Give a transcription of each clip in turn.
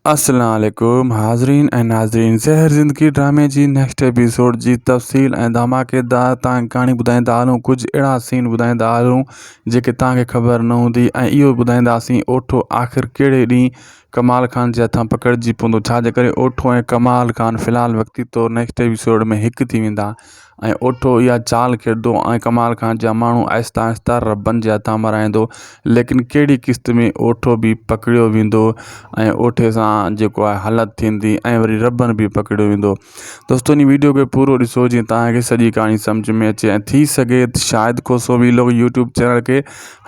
السلام عليڪم حاضرين ۽ ناظرين زهر زندگي ڊرامي جي نيڪسٽ ايپيسوڊ جي تفصيل ۽ ڌماڪيدار تان ڪهاڻي ٻڌائيندا هلون ڪجهه اهڙا سين ٻڌائيندا هلون جيڪي تان کي خبر نه هوندي ۽ اهو ٻڌائينداسين اوٺو آخر ڪهڙي ڏينهن ڪمال خان جي هٿان پڪڙجي پوندو ڇا جي ڪري اوٺو ۽ ڪمال خان في الحال وقتي طور نيڪسٽ ايپيسوڊ ۾ هڪ ٿي ويندا ۽ اوٺو اها چال کيڏندو ۽ ڪمال خان جا ماڻهو آهستي آهستي ربن جي هٿان مارائيندو ليڪن ڪهڙي قسط ۾ اوٺو به پڪڙيو ويندو ۽ اوٺي سان جيڪو آهي هلت ٿيندي ۽ وري ربن به پڪڙيو ويندو دوستو ان ويڊيو کي پورو ڏسو جيئن توهان کي سڄي ڪهاڻي سمجھ ۾ اچي ۽ ٿي سگهي ته شايد Khoso V log YouTube channel کي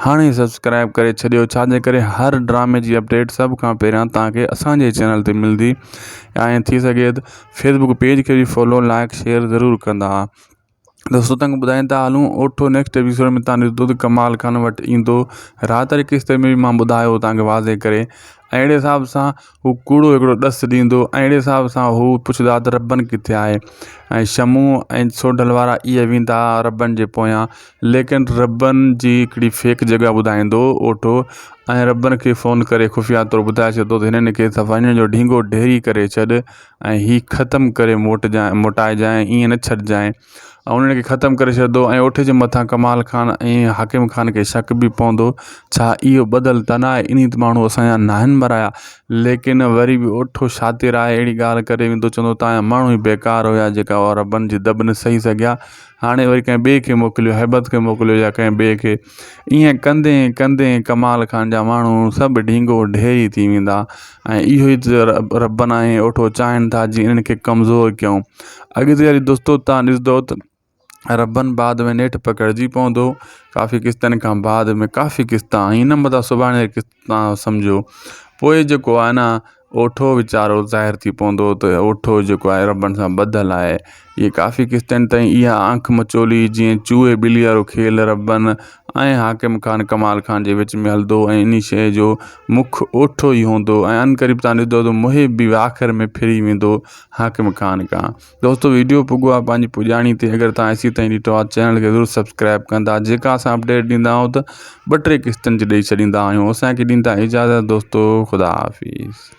هاڻي سبسڪرائب ڪري ڇڏيو ڇا جي ڪري هر ڊرامي جي اپڊيٽ سڀ کان پهريان توهان کي اسان جي چينل تي ملندي ۽ ٿي سگهي ته فيسبڪ پيج کي به فالو لائڪ شيئر ضرور ڪندا دوستو تنگ ٻڌائين ٿا هلون اوٺو نيڪسٽ ايپيسوڊ ۾ تان ڏسندو ته ڪمال خان وٽ ايندو رات واري قسط ۾ به مان ٻڌايو تان کي واضح ڪري ۽ اهڙي حساب سان هو ڪوڙو هڪڙو ڏس ڏيندو ۽ اهڙي حساب سان هو پڇندا ته ربن ڪٿي آهي ۽ شمو ۽ سوڍل وارا اهي ويندا ربن جي پويان ليڪن ربن جي هڪڙي فيڪ جڳهه ٻڌائيندو اوٺو ۽ ربن کي فون ڪري خفيه طور ٻڌائي ڇڏندو ته هنن کي صفا جو ڍينگو ڍيري ڪري ڇڏ ۽ هي ختم ڪري موٽجانء موٽائجانء ائين نه ڇڏجانء ۽ انهن کي ختم ڪري ڇڏندو ۽ اوٺي جي مٿان ڪمال خان ۽ حاڪم خان کي شڪ به پوندو ڇا اهو ٻڌل ته ناهي انهي ته ماڻهو اسان جا ناهن مرايا ليڪن وري به اوٺو شاطر آهي اهڙي ڳالهه ڪري ويندو چوندو توهان جا ماڻهو ئي بيڪار هيا جيڪا عربن جي دٻ نه سهي سگهيا هاڻي وري ڪنهن ٻئي کي موڪليو هيبت کي موڪليو يا ڪنهن ٻئي کي ائين ڪندي ڪندي ڪمال خان جا ماڻهو سڀ ڍينگو ڍيري ٿي ويندا ۽ اهو ئي ته ربن ۽ اوٺو چاهين ٿا جي انهن کي ڪمزور ڪيون اڳتي هلي دوستو تان ڏسندو ته ربن بعد ۾ نيٺ پڪڙجي پوندو ڪافي قسطن کان بعد ۾ ڪافي قسطا آهن متان سڀاڻي قسط تان سمجهو پوء جيڪو آهي نه اوٺو ويچارو ظاهر ٿي پوندو ته اوٺو جيڪو آهي ربن سان ٻڌل آهي اهي ڪافي قسطن تائين اها آنک مچولي جيئن چوهي ٻلي وارو کيل ربن ۽ حاڪم خان ڪمال خان جي وچ ۾ هلندو ۽ انهي شيء جو مک اوٺو ئي هوندو ۽ عنقريب تان ڏسندو ته محب به آخر ۾ ڦري ويندو حاڪم خان کان. دوستو ويڊيو پڳو آ پنهنجي پڄاڻي تي اگر تان ايسي تائين ڏٺو آ چينل کي ضرور سبسڪرائب ڪندا جيڪا اسان اپڊيٽ ڏيندا آهيون ته ٻه ٽي قسطن جي ڏئي ڇڏيندا آهيون اسان کي ڏيندا اجازت دوستو خدا حافظ.